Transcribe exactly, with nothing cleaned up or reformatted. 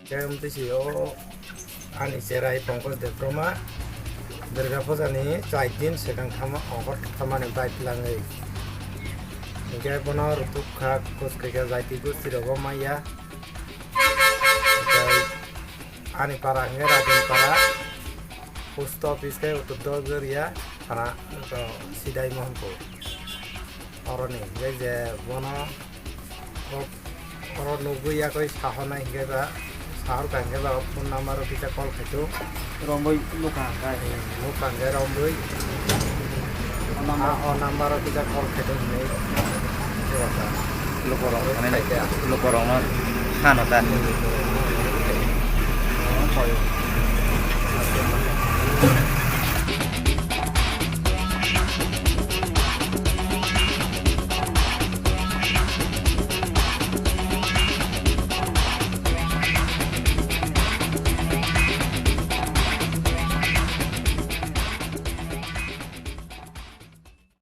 Khe wngtwi si o ani cherai Pankaj Debbarma Durga Puja ni chai din swkang thama ongkhor thamani bai twlangwi. Hinkhe bono rutuk kha, kus khaikha, jaiti gusti rogo maya. Hinkhe ani para hinkhe Rajin para, post office khe Uttor Dogoriya, thana, Sidai Mohanpur. Oroni hinkhe je bono o, oro nugwi yakwi sahornai hinkhe ba, sahor ka hinkhe ba phone number o kisa call khaito. Romwi nukha hwnkhe. Nukha hinkhe romwi. O number. Ah, o number o kisa call khaito hinwi. Lukorok, mane, lukorokno hano ta.